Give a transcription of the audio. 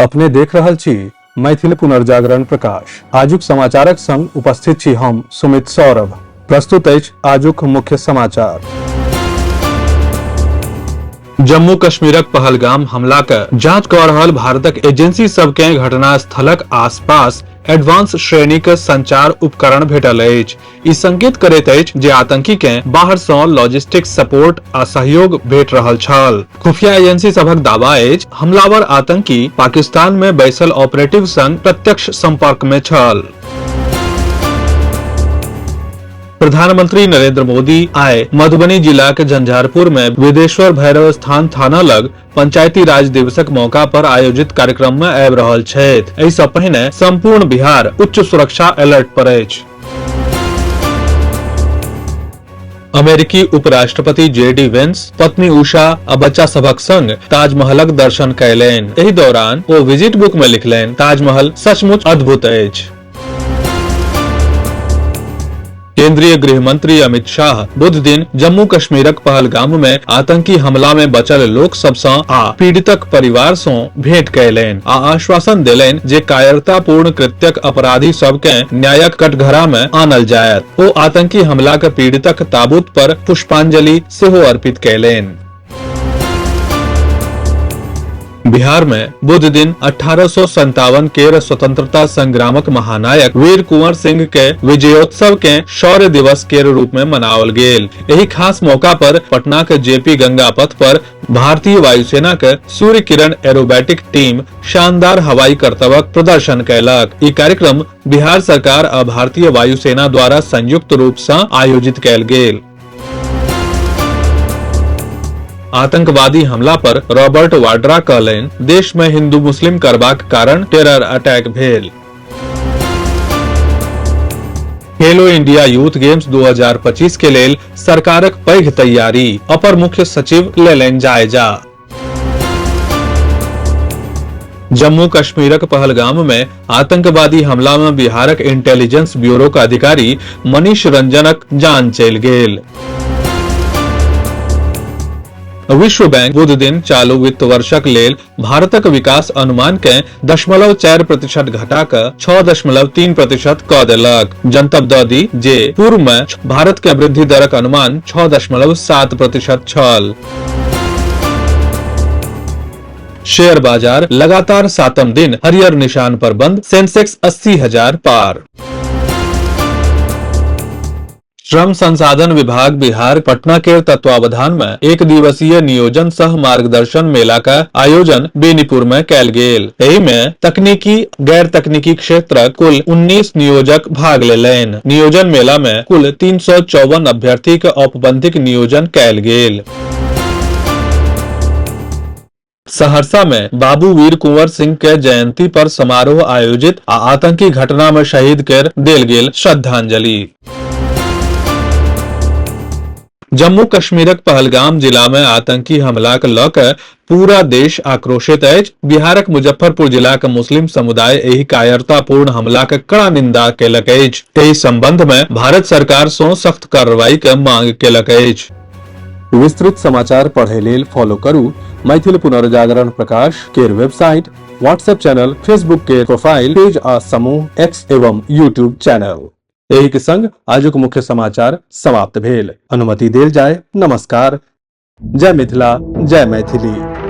अपने देख रहल छी मैथिल पुनर्जागरण प्रकाश। आजुक समाचारक संग उपस्थित छी हम सुमित सौरभ। प्रस्तुत अछि आजुक मुख्य समाचार। जम्मू कश्मीरक पहलगाम हमलाक जांच कऽ रहल भारतक एजेंसी सबकेँ घटनास्थलक आसपास एडवांस श्रेणीक संचार उपकरण भेटल अछि। ई संकेत करैत अछि जे आतंकी केँ बाहर सँ लॉजिस्टिक सपोर्ट आ सहयोग भेट रहल छल। खुफिया एजेंसी सभक दावा अछि हमलावर आतंकी पाकिस्तान मे बैसल ऑपरेटिव संग प्रत्यक्ष संपर्क मे छल। प्रधानमंत्री नरेंद्र मोदी आइ मधुबनी जिलाक झंझारपुर मे विदेश्वर भैरव स्थान थाना लग पंचायती राज दिवसक मौका पर आयोजित कार्यक्रम मे आबि रहल छथि। एहि सँ पहिने संपूर्ण बिहार उच्च सुरक्षा अलर्ट पर अछि। अमेरिकी उपराष्ट्रपति जे डी वेंस पत्नी उषा आ बच्चा सभक संग ताजमहलक दर्शन कयलनि। एहि दौरान ओ विजिट बुक मे लिखलनि, ताजमहल सचमुच अद्भुत अछि। केंद्रीय गृह मंत्री अमित शाह बुध दिन जम्मू कश्मीरक पहलगाम में आतंकी हमला में बचल लोक सब सँ आ पीड़ितक परिवार सँ भेंट कयलनि आ आश्वासन देलनि जे कायरतापूर्ण कृत्यक अपराधी सब के न्यायक कटघरा में आनल जायत। ओ आतंकी हमलाक पीड़ितक ताबूत पर पुष्पांजलि सेहो अर्पित कयलनि। बिहार में बुध दिन 1857 केर स्वतंत्रता संग्रामक महानायक वीर कुंवर सिंह के विजयोत्सव के शौर्य दिवस के रूप में मनाओल गेल। एहि खास मौका पर पटना के जेपी गंगा पथ पर भारतीय वायुसेना के सूर्य किरण एरोबैटिक टीम शानदार हवाई करतबक प्रदर्शन कयलक। ई कार्यक्रम बिहार सरकार आ भारतीय वायुसेना द्वारा संयुक्त रूप से आयोजित कयल गेल। आतंकवादी हमला पर रॉबर्ट वाड्रा कहलनि, देश में हिंदू मुस्लिम करबाक कारण टेरर अटैक भेल। खेलो इंडिया यूथ गेम्स 2025 के लेल सरकारक पैघ तैयारी, अपर मुख्य सचिव लेलनि जायजा। जम्मू कश्मीरक पहलगाम में आतंकवादी हमला में बिहारक इंटेलिजेंस ब्यूरो के अधिकारी मनीष रंजनक जान चलि गेल। विश्व बैंक बुध दिन चालू वित्त वर्षक लेल भारतक विकास अनुमान के 0.4% घटा कऽ 6.3% कऽ देलक। जनतब दऽ दी जे पूर्व में भारत के वृद्धि दरक अनुमान 6.7% छल। शेयर बाजार लगातार सातम दिन हरियर निशान पर बंद, सेंसेक्स 80,000 पार। श्रम संसाधन विभाग बिहार पटना के तत्वावधान में एक दिवसीय नियोजन सह मार्गदर्शन मेला का आयोजन बेनीपुर में कैल गेल। एहि में तकनीकी गैर तकनीकी क्षेत्र कुल 19 नियोजक भाग लेलनि। नियोजन मेला में कुल 354 अभ्यर्थी के औपबंधिक नियोजन कैल गेल। सहरसा में बाबू वीर कुंवर सिंह के जयंती पर समारोह आयोजित आ आतंकी घटना में शहीद के देल गेल श्रद्धांजलि। जम्मू कश्मीरक पहलगाम जिला में आतंकी हमलाक लऽ कऽ पूरा देश आक्रोशित अछि। बिहारक मुजफ्फरपुर जिलाक मुस्लिम समुदाय एहि कायरतापूर्ण हमलाक कड़ा निंदा केलक अछि। एहि संबंध में भारत सरकार सँ सख्त कार्रवाई के मांग केलक अछि। विस्तृत समाचार पढ़य लेल फॉलो करू मैथिल पुनर्जागरण प्रकाश केर वेबसाइट, व्हाट्सएप चैनल, फेसबुक के प्रोफाइल पेज आ समूह एक्स एवं यूट्यूब चैनल। एहि के संग आजुक मुख्य समाचार समाप्त भेल। अनुमति देल जाय। नमस्कार। जय मिथिला, जय मैथिली।